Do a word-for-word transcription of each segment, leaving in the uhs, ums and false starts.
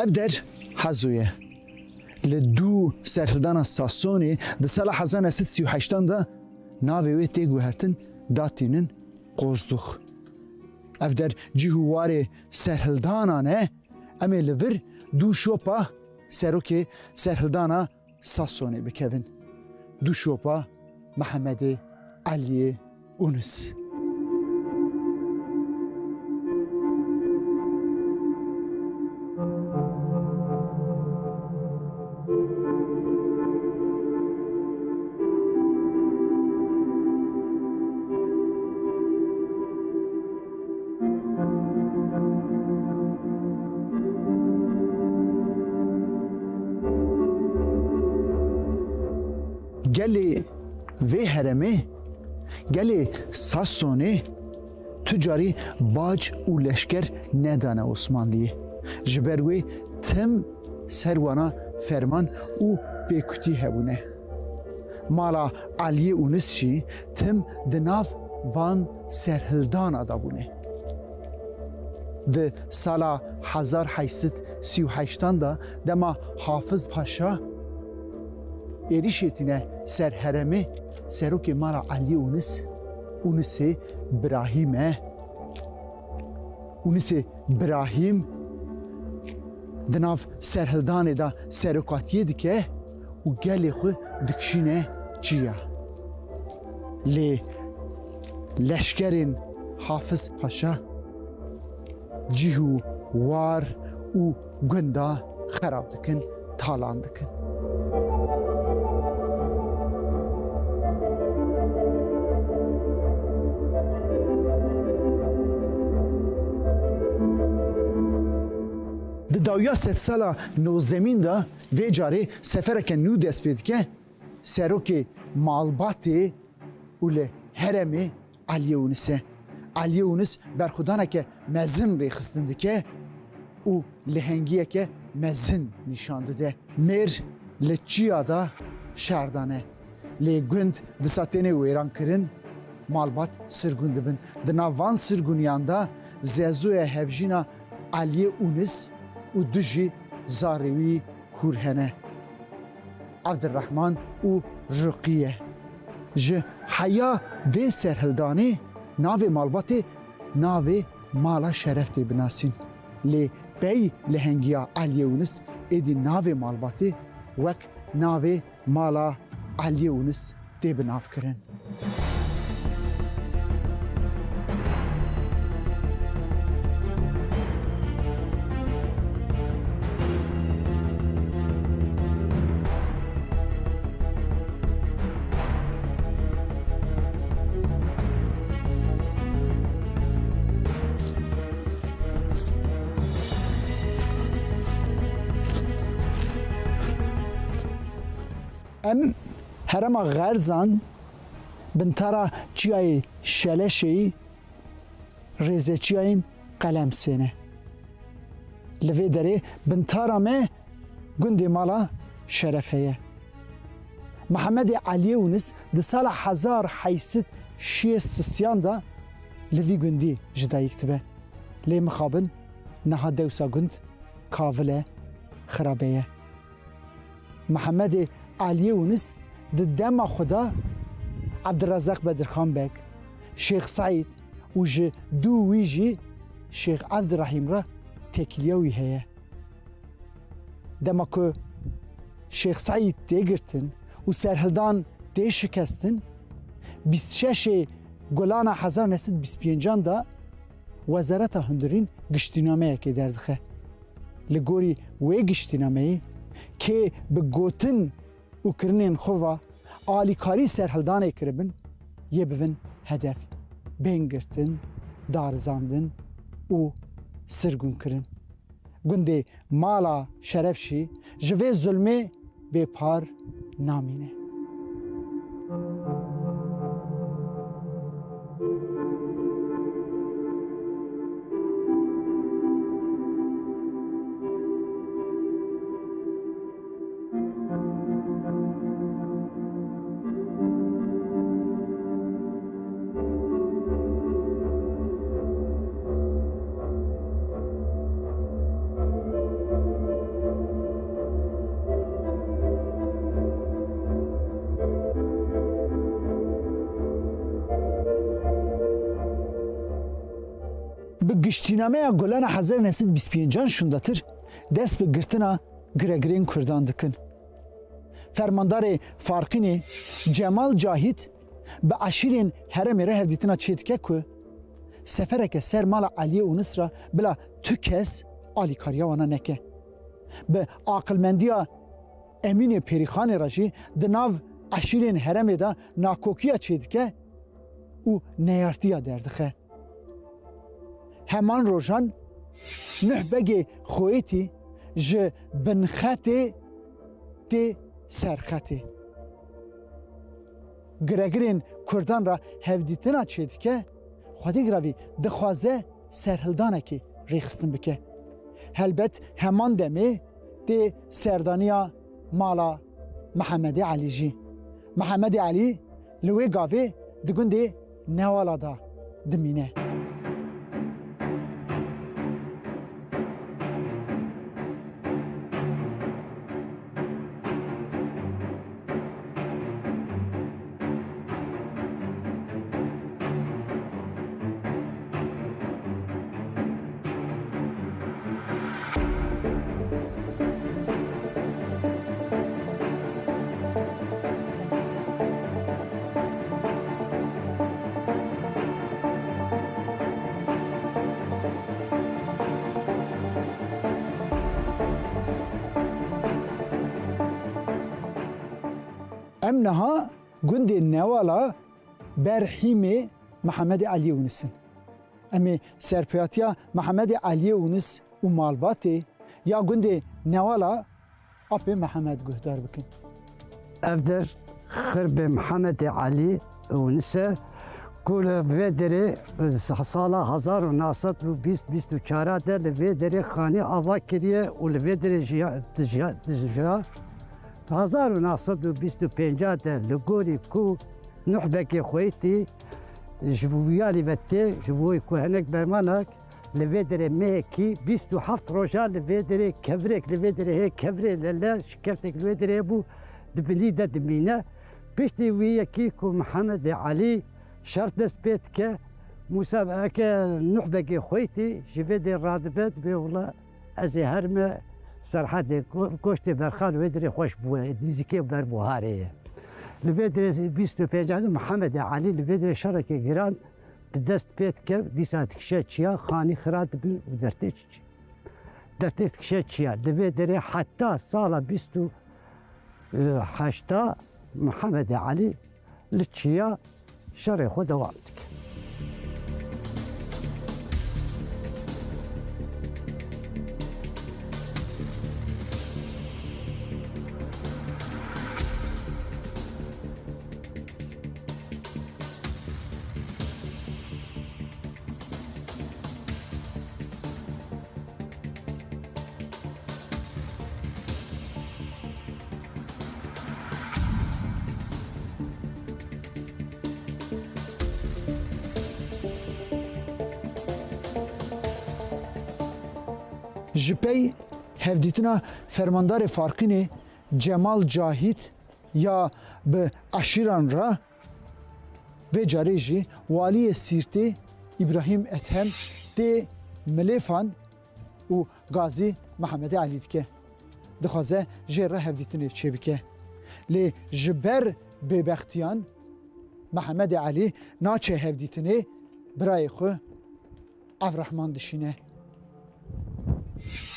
Ev der Hezo ye. Li dû serhildana Sasonê di sala hezar neh sed sî û heştan de navê wê tê guhertin, datînin Qozdux. Ev der cih û warê serhildanan e. Em ê li vir dû şopa serokê serhildana Sasonê bikevin. Dû şopa Mihemedê Eliyê Unis. Gelê vê heremê, gelê Sasonê tu carî bac û leşker nedane Osmanliyê. Ji ber wê tim ser wana ferman û pêkutî hebûne. Mala Eliyê Unis jî tim di nav van serhildana de bûne. Di sala hezar heyt sed sî û heştan de dema Hafiz Paşa êrîşê tîne ser herêmê, serokê mala Eliyê Unis, Unisê Birahîm e. Unisê Birahîm di nav serhildanê de serokatiyê dike û gelê xwe dikişîne çiya. Lê leşkerên Hafiz Paşa cih û war û gunda xerab dikin, talan dikin. Di dawiya sedsala nozdemîn de vê carê sefereke nû dest pê dike, serokê malbatê û li herêmê Eliyê Unis e. Eliyê Unis berxwedaneke mezin rêxistin dike û lehengiyeke mezin nîşan dide. Mêr li çiya de şer dane. Lê gund disa têne wêran kirin, malbat sirgûn dibin. Di nav van sirgûniyan de Zezoya hevjîna Eliyê Unis û du jî zarê wî hûr hene. Evdirrehman û Ruqiye. Ji heya vê serhildanê navê malbatê navê Mala Şeref tê binasîn. Lê pey lehengiya Eliyê Unis êdî navê malbatê wek navê Mala Eliyê Unis tê binavkirin. Em herêma Xerzan, bintara çiyayê Şeleşeyî, rêzeçiyayên Qelemsê ne. Li vê derê bintara me gundê Mala Şeref heye. Mihemedê Eliyê Unis di sala hezar heyt sed şêst sisiyan de li vî gundî ji dayik dibe. Lê mixabin niha dewsa gund kavil e, xirabe ye. Mihemedê Eliyê Unis di dema xwe de Evdirezaq Bedirxan Beg, Şêx Seîd û ji dû wî jî Şêx Evdirehîm re têkiliya wî heye. Dema ku Şêx Seîd tê girtin û serhildan tê şikestin, bîst şeşê Gulana hezar neh sed bîst pêncan de Wezareta Hundirîn giştînameyekê derdixe. Li gorî wê giştînameyê, kê bi gotin û kirinên xwe ve alîkarî serhildanê kiribin, yê bivin hedef, bên girtin, darizandin û sirgûn kirin. Gundê Mala Şeref jî ji vê zulmê bêpar namîne. Bi Giştînameya Golana hezar neh sed bîst pêncan şûndatir dest bi girtina giregirên Kurdan dikin. Fermandarê Farqînê Cemal Cahît bi eşîrên herêmê re hevdîtina çêdike ku sefereke ser mala Eliyê Ûnis re bila tu kes alîkariya wana neke. Bi aqilmendiya Emînê Pêrîxanê re jî di nav eşîrên herêmê de nakokiya çêdike û neyartiya derdixe. Heman rojan nuh begê Xwêtî ji binxetê tê serxetê. Giregirên Kurdan re hevdîtina çêdike, Xwedê giravî dixwaze serhildanekê rêxistin bike. Helbet heman demê tê serdaniya mala Mihemedê Elî jî. Mihemedê Elî li wê gavê di gundê Newala de dimîne. Em niha gundê Newala ber hîmê Mihemedê Eliyê Ûnis in. Em ê serpêhatiya Mihemedê Eliyê Ûnis û malbatê ya gundê Newala Apê Mihemed guhdar bikin. Ev der xirbê Mihemedê Elî Ûnis e ku li vê derê sala hezar û neh sed û bîst bîst û çar de li vê derê xanî ava kiriye û li vê derê jiya, dijiya, dijiya. Hezar û neh sed û bîst û pênc de li gorî ku Nuh Begê Xweytî ji bo wî alî ve tê, ji bo ku hinek bermanak li vê derê mehekî bîst û heft roja li vê derê kevirek, li vê derê hê kevirê lele şikeftek li wê derê bû, di binî de dimîne. Piştî wî yekî ku Mihemedê Elî şer dest pê dike, Mûsa eke Nuh Begê Xweytî ji vê derê radibe, dibê wila ez ê herime serhedê go-, goştê berxan wê derê xweş bûye, nîzîkê berbuharê ye. Li vê derê bîst û pênc de Mihemedê Elî li vê derê şerekê giran bi dest pê dike, dîsa dikişe çiya, xanî xira dibin û dertê çi-, dertê dikişe çiya. Li vê derê heta sala bîst û heşta Mihemedê Elî li çiya şerê xwe dewam dike. Ji pey hevdîtina fermandarê Farqînê Cemal Cahît ya bi eşîran re, vê carê jî waliyê Sîrtê Îbrahîm Ethem tê Milêfan û gazî Mihemedê Elî dike. Dixwaze jê re hevdîtinê çêbike. Lê ji ber bêbextiyan Mihemedê Elî naçe hevdîtinê birayê xwe Evrehman dişîne.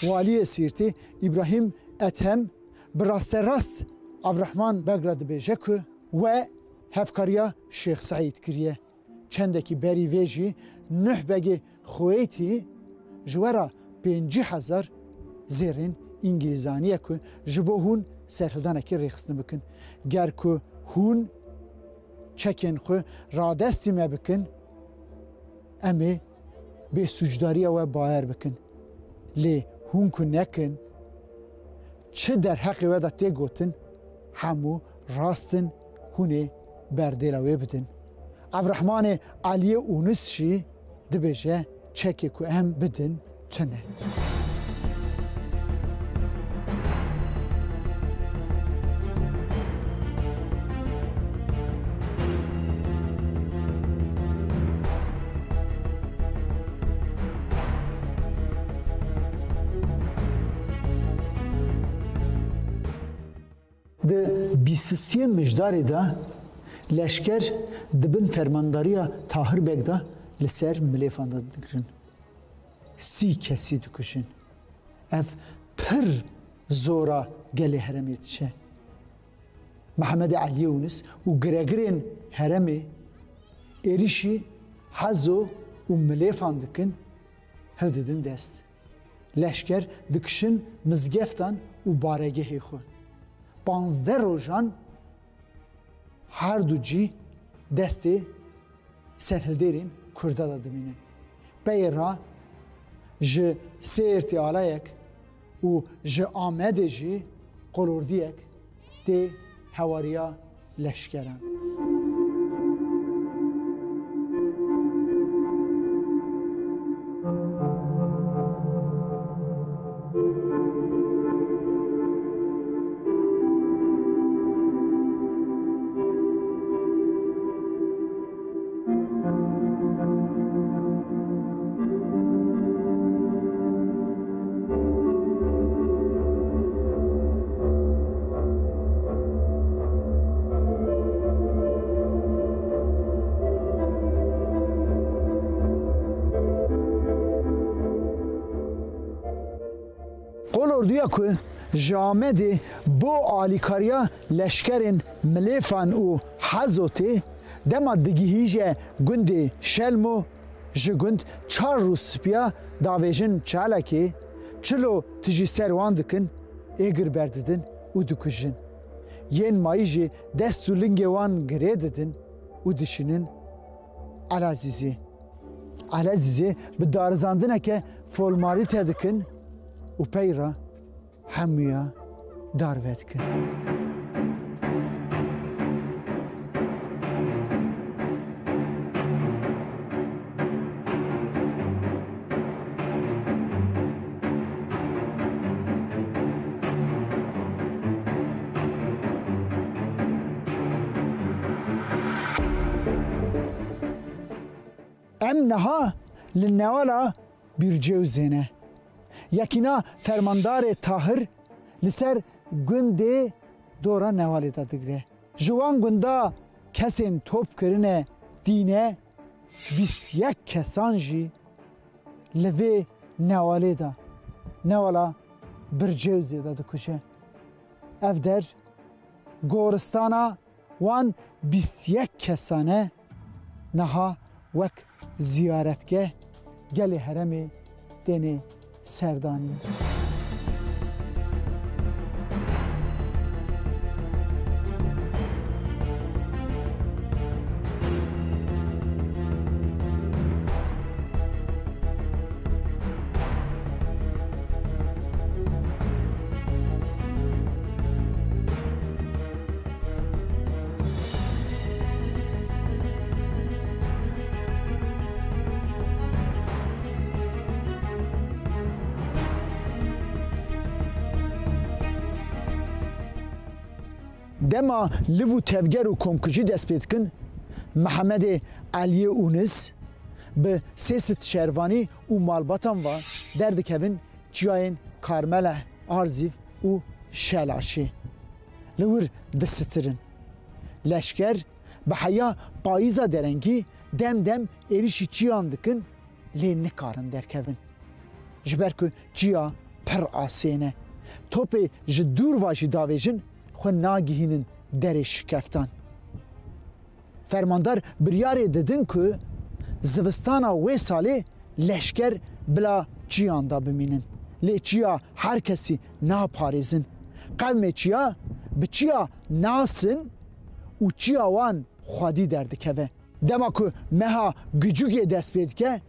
Waliyê Sîrtê Îbrahîm Ethem bi rasterast Evrehman Beg re dibêje ku we hevkariya Şêx Seîd kiriye. Çendekî berî vê jî Nuh Begê Xwêtî ji we re pêncî hezar zêrên Îngilîzanî ye ku ji bo hûn serhildanekê rêxistin bikin. Ger ku hûn çekên xwe radestî me bikin, em ê bêsûcdariya we bawer bikin. Lê hûn ku nekin, çi derheqê we de tê gotin, hemû rast in, hûn ê berdêla wê bidin. Evrehmanê Eliyê Ûnis jî dibêje, çekê ku em bidin tune. Di bîst û sê Mijdarê de leşker di bin fermandariya Tahir Beg de li ser Milêfan de digirin. Sî kesî dikujin. Ev pir zora gelê herêmê diçe. Mehemedê Eliyê Ûnis û giregirên herêmê êrîşî Hezo û Milêfan dikin, hew didin dest. Leşker dikişin mizgeftan û baregehê xwe. Panzdeh rojan her du cî destê serhildêrên Kurda de dimînin. Peyê re ji Sêrtê alayek û ji Amedê jî qolordiyek tê hewariya leşkeran. Qolorduya ku ji Amedê bo alîkariya leşkerên Milêfan û Hezo tê, dema digihîje gundê Şelmo, ji gund çar rûspiya davêjin çalakê, çilo tijî ser wan dikin, êgir berdidin û dikujin. Yên mayî jî dest û lingê wan girê didin û dişînin Elazîzê. Elazîzê bi darizandineke folmarîte dikin û pey re hemûya darve dikin. Em niha li newala Bîrcewzê ne. Yekîna fermandarê Tahir li ser gundê dora newalê de digire. Ji wan gunda kesên top kirine tîne, bîst yek kesan jî li vê newalê de, newala Bircewzê de dikuje. Ev der goristana wan bîst yek kesane niha wek ziyaretgeh gelê herêmê têne serdanîn. Dema liv û tevger û komkujî dest pê dikin, Mehemedê Eliyê Ûnis bi sê sed şervanî û malbatan ve derdikevin çiyayên Karmele, Arzîv û Şelaşê. Li wir disitirin. Leşker bi heya payîza derengî dem dem êrîşî çiyan dikin, lê nikarin derkevin. Ji ber ku çiya pir asê ne. Topê ji dûr ve jî davêjin, xwe nagihînin derê şikeftan. Fermandar biryarê didin ku zivistana wê salê leşker bila çiyan de bimînin. Lê çiya her kesî naparêzin. Qewmê çiya bi çiya nasin û çiya wan xwedî derdikeve. Dema ku meha Gucugê dest pê dike,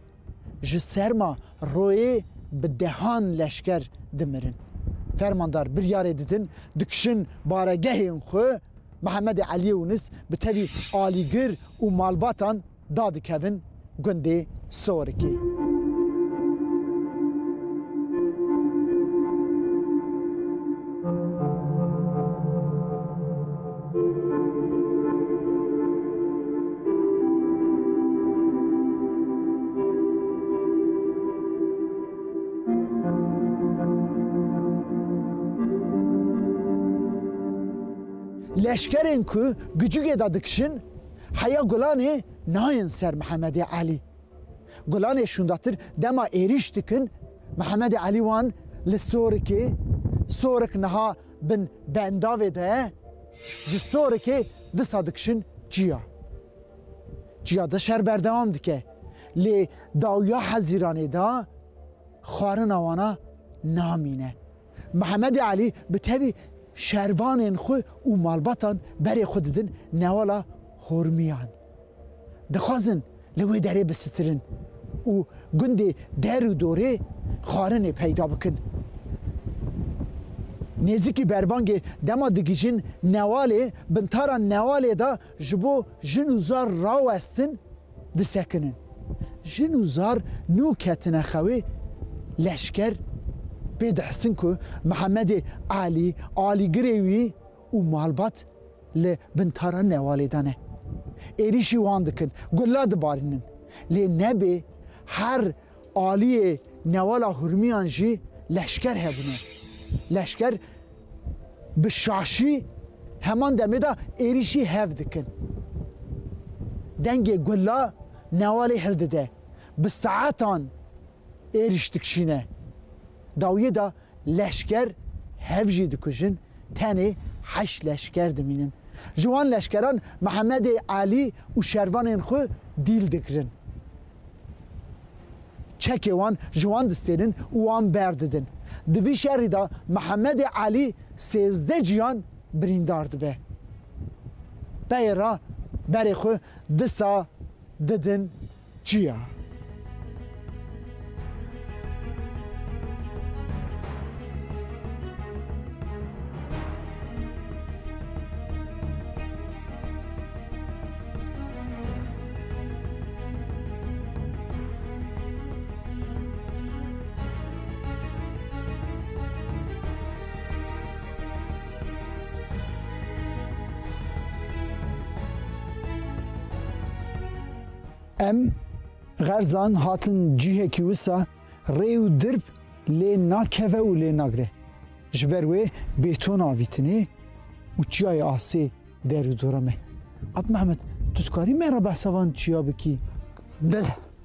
ji serma royê bi dehan leşker dimirin. Fermandar biryarê didin, dikişin baregehên xwe, Mehemedê Eliyê Ûnis bi tevî alîgir û malbatan dadikevin gundê Sorikê. Leşkerên ku Gucugê de dikişin, heya Gulanê nayên ser Mihemedê Elî. Gulanê şûndatir dema êrîş dikin, Mihemedê Elî wan li Sorikê, Sorik niha bin bendavê de ye, ji Sorikê disa dikişin Çiya. Çiya de şer berdewam dike. Lê dawiya Hezîranê de xwarina wana namîne. Mihemedê Elî bi tevî şervanên xwe û malbatan berê xwe didin newala Hurmiyan. Dixwazin li wê derê bisitilin û gundê der û dorê xwarinê peyda bikin. Nêzîkî berbangê dema digihîjin Newalê, bintara Newalê de ji bo jin û zar rawestin disekinin. Jin û zar nû ketine xewê, leşker pê dihisin ku Mihemedê Elî, alîgirê wî û malbat li bintara Newalê de ne. Êrîşî wan dikin, gula dibarînin. Lê nebê her aliyê Newala Hurmiyan jî leşker hebûne. Leşker bi şaşî heman demê de êrîşî hev dikin. Dengê gula Newalê hildide. Bi saetan êrîş dikişîne. Dawiyê de leşker hev jî dikujin, tenê heşt leşker dimînin. Ji wan leşkeran Mihemedê Elî û şervanên xwe dîl digirin. Çekê wan ji wan distênin û wan berdidin. Di vî şerî de Mihemedê Elî sêzdeh ciyan birîndar dibe. Peyê re berê xwe disa didin Çiya. Em xerzan hatin cihekî wisa rê û dirb lê nakeve û lê nagre. Ji ber wê bêton avîtinê û çiyayê asê der û dora me. Ap Mehmet, tu dikarî me re behsa van çiya bikî? Bil,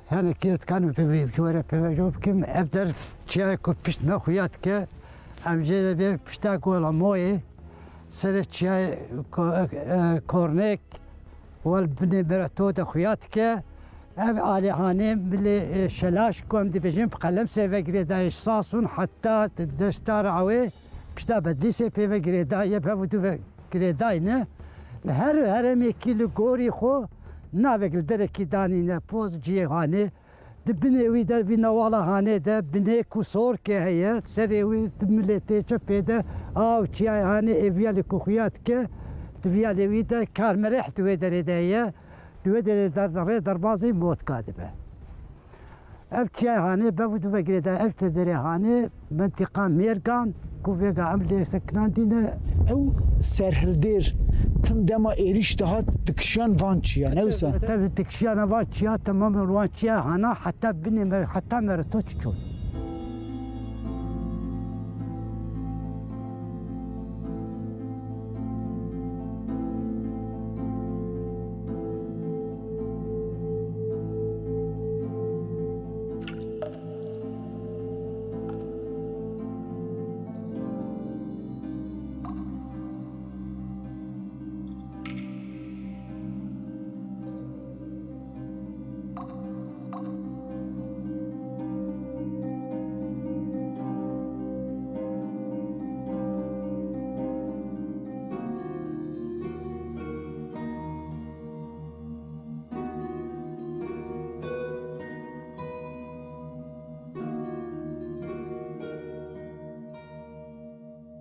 hinekî ez dikarim pê, ji we re pêvajo bikim. Ev der çiyayê ku pişt me xuya dike. Em jê re bê pişta Gola Moyê, serê çiyayê Ko-, e, Kornêk, wel binê Mereto de xuya dike. Ev alîhanê milê, e, şelaş ku em dibêjin bi Qelemsê ve girêdayê, ji Sasun heta Deşta Rawê, pişta Bedlîsê pê ve girêdayê, bev û du ve girêdayî ne. Li her herêmekî li gorî xwe navek li derekî danîne, poz cihê hanê. Di binê wî de, vî newala hanê de, binê ku sorkê heye, serê wî di milê tê çepê de, av çiyayê hanê ê viyalê ku xuya dike, di viyalê wî de karmeleh di wê derê de heye, di wê derê de rê derbazî motka dibe. Ev çiyayê hanê bev û du ve girêdayî, ev te derê hanê, mentiqa Mêrgan, ku vêga em lê sekinandîne. Ew serhildêr tim dema êrîş dihat dikişiyan van çiya, ne wisa? Tabii, dikişiyana van çiya, temamê wan çiya hana, heta binê me, heta Mereto çiçon.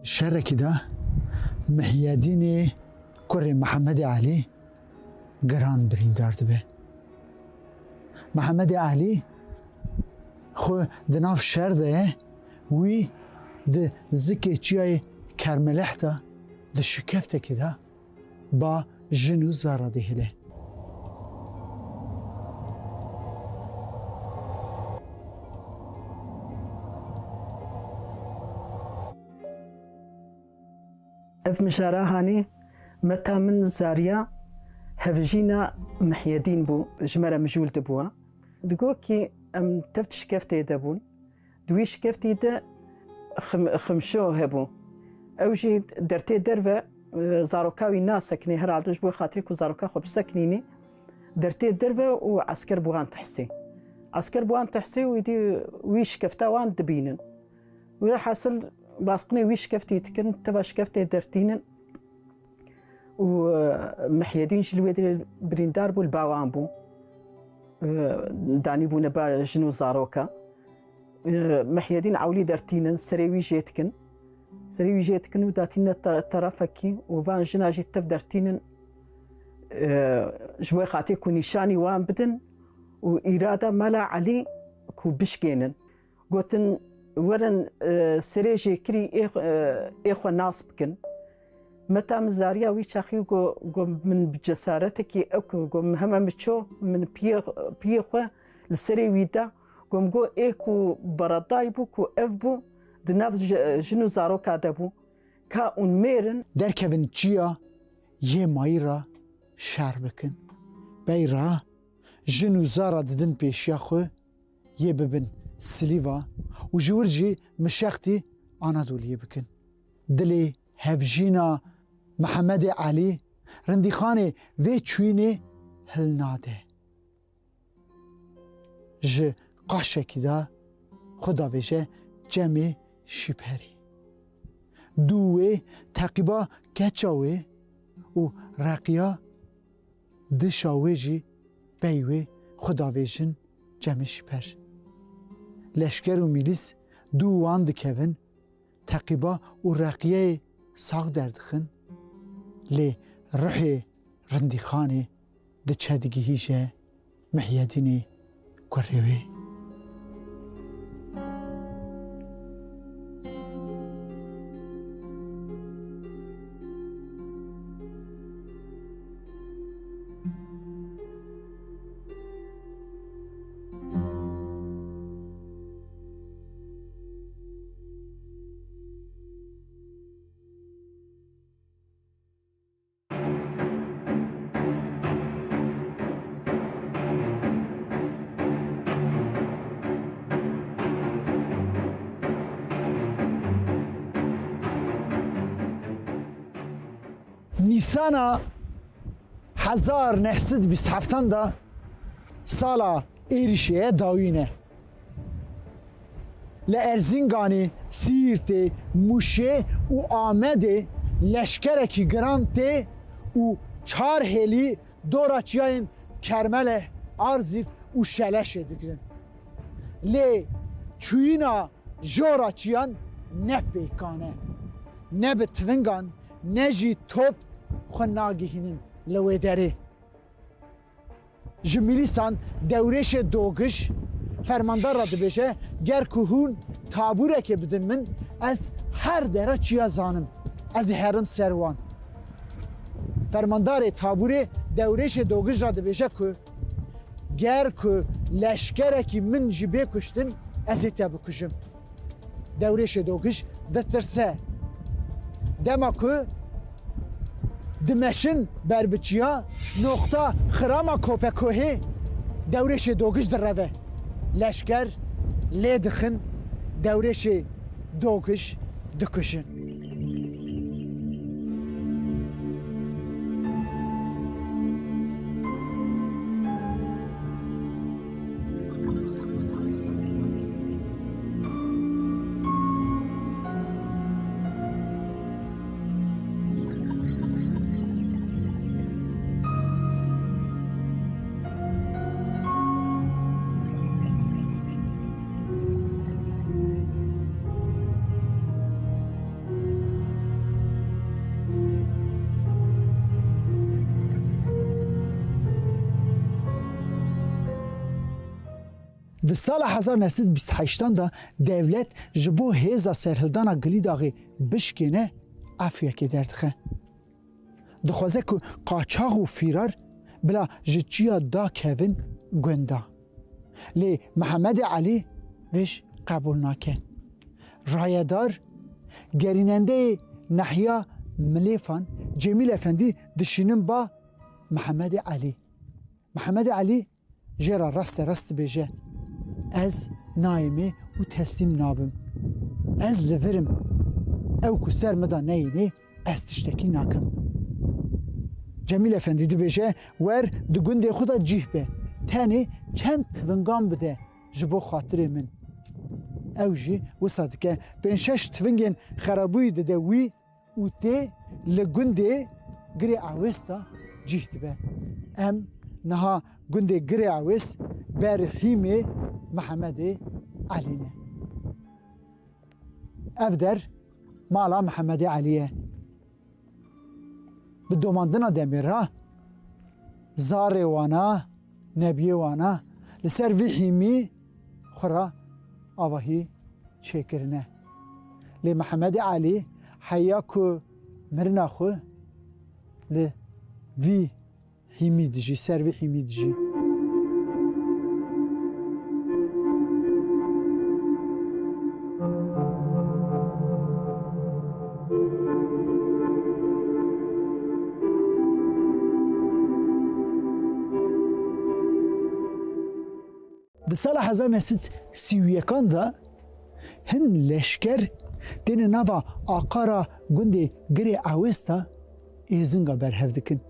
Şerekî de Mihyedînê kurê Mihemedê Elî giran birîndar dibe. Mihemedê Elî xwe di nav şer de ye, wî di zikê çiyayê Kermeleh de di şikeftekê de ba jin û zara dihêle. Ev mişara hanê Meta min zariya hevjîna Mihyedîn bû, ji me re mijûl dibû. Digot kî em tev di şikeftê de bûn. Di wî şikeftî de xim-, ximşo hebû. Ew jî dertê derve, e, zaroka wî nasekinê, herhalde ji bo xatirê ku zaroka xwe bisekinînî, dertê derve û esker bi wan tihsê. Esker bi wan tihsê û îdî wî şikefta wan dibînin. Wî hasil basqinê wî şikeftî dikin, teva şikeftê dertînin. Û, e, Mihyedîn jî li wê derê birîndar bû, li ba wan bû. E, danî bûne ba jin û zaroka. E, Mihyedîn ewlî dertînin, serê wî jê dikin. Serê wî jê dikin û datîne te-, terefekî û van jina jî tev dertînin, e, ji bo xatê ku nîşanî wan bidin û îrada Mela Elî ku bişkênin. Gotin, werin, e, serê jêkirî ê, e, ê xwe nas bikin. Meta min zariya wî çaxî go, go min bi cesaretekî ew ku go min heme min ço, min piyê, piyê xwe li serê wî da. Go min go ê ku beredayî bû ku ev bû, di nav ji-, jin û zaroka de bû. Ka hûn mêrin. Derkevin çiya yê mayî ra şer bikin. Beyra jin û zara didin pêşiya xwe, yê bibin silîva û ji wir jî mişextî Anadoliyê bikin. Dilê hevjîna Mihemedê Elî rindîxanê vê çûyînê hilnade. Ji qaşekî de xwe davêje Cemê Şîperê. Dû wê teqîba keça wê û reqiya dişa wê jî pey wê xwe davêjin Cemê Şîper. Leşker û mîlîs dû wan dikevin, teqîba û reqiyeyê sax derdixin, lê ruhê rindîxanê diçe digihîje Mihyedînê kurê wê. Nîsana hezar neh sed bîst heftan de sala êrişê ye dawî ne. Li Erzînganê, Sîrtê, Mûşê û Amedê leşkerekî giran tê û çar hêlî dora çiyayên Kermele, Arzîf û Şeleşê digirin. Lê çûyîna jora çiyan ne pêkan e. Ne bi tivingan, ne jî top xwe nagihînin li wê derê. Ji milîsan Dewrêşê Dogij fermandar re dibêje, ger ku hûn tabûrekê bidin min, ez her dera çiya zanim. Ez ê herim ser wan. Fermandarê tabûrê Dewrêşê Dogij re dibêje ku ger ku leşkerekî min jî bê kuştin, ez ê te bikujim. Dewrêşê Dogij ditirse. Dema ku dimeşin ber bi çiya, noqta xirama Kopekohê Dewrêşê Dogij direve. Leşker lê dixin, Dewrêşê Dogij dikujin. Di sala hezar neh sed bîst heştan de dewlet ji bo hêza serhildana Gilîdaxê bişkêne, efûyekê derdixe. Dixwaze ku qaçax û fîrar bila ji çiya dakevin gunda. Lê Mihemedê Elî vêj qebûl nake. Rayedar, gerînendeyê nehiya Milêfan Cemîl Efendî dişînin ba Mihemedê Elî. Mihemedê Elî jê re raste rast dibêje, Ez nayêmê û teslîm nabim. Ez li vir im. Ew ku ser min de neyênê, ez tiştekî nakim. Cemîl Efendî dibêje, Wer di gundê xwe de cîh be. Tenê çend tivingan bide ji bo xatirê min. Ew jî wisa dike, pênc şeş tivingên xerabûyî dide wî û tê li gundê Girê Ewês de cîh dibe. Em niha gundê Girê Ewês ber hîmê Mihemedê Elî ne. Ev der mala Mihemedê Elî ye. Bi domandina demê re zarê wana, nebiyê wana li ser vî hîmî xwe re avahî çêkirine. Lê Mihemedê Elî heya ku mirina xwe li vî hîmî dijî, ser vî hîmî dijî. Di sala hezar neh sed sî û yekan de hin leşker têne nava aqara gundê Girê Ewês de êzinga berhev dikin.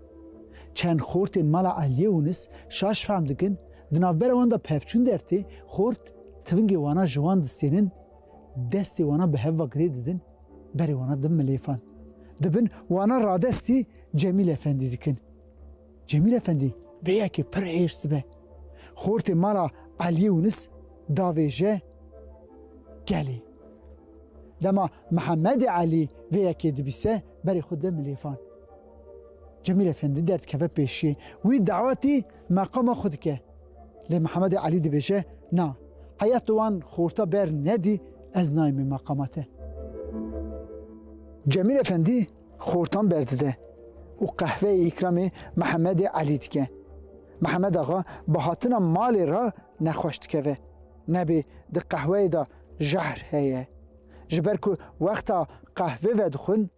Çend xortên mala Eliyê Ûnis şaş fehm dikin, di navbera wan de pevçûn dertê, xort tivingê wana ji wan distênin, destê wana bi hev ve girê didin, berê wana dimilêfan. Dibin wana radestî Cemîl Efendî dikin. Cemîl Efendî vê yekê pir hêrs dibe. Xortê mala Eliyê Ûnis davêje gelê. Dema Mihemedê Elî vê yekê dibîse, berê xwe dide milêfan. Cemîl Efendî derdikeve pêşiyê. Wî dawetî meqama xwe dike. Lê Mihemedê Elî dibêje, Na, heya tu wan xorta ber nedî, ez nayêmê meqama te. Cemîl Efendî xortan berdide û qehweyê îkramê Mihemedê Elî dike. Mihemed Axa bi hatina malê re nexweş dikeve. Nebê di qehweyê de jehr heye. Ji ber ku wexta qehwe vedixwin,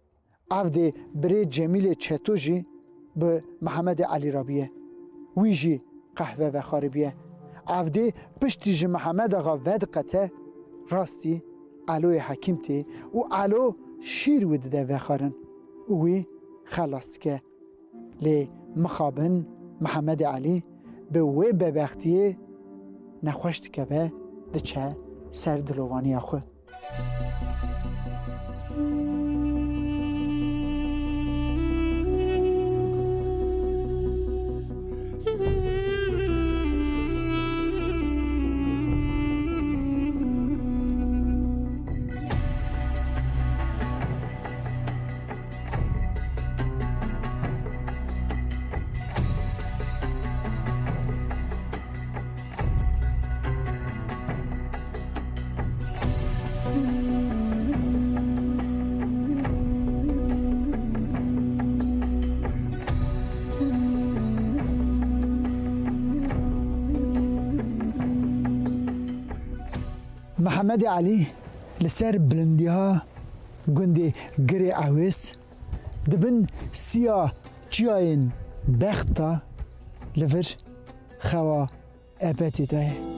ev dê birê Cemîlê Çeto jî bi Mihemedê Elî re bûye. Wî jî qehwe vexwaribiye. Ev dê piştî ji Mihemed Axa vediqete, rastî Eloyê Hekîm tê û Elo şîr wî dide vexwarin û wî xelas dike. Lê mixabin Mihemedê Elî bi wê bebextiyê nexweş dikeve, diçe ser dilovaniya xwe. Mihemedê Elî li ser bilindiya gundê Girê Ewês di bin siya çiyayên Bexta li vir xewa ebedî de ye.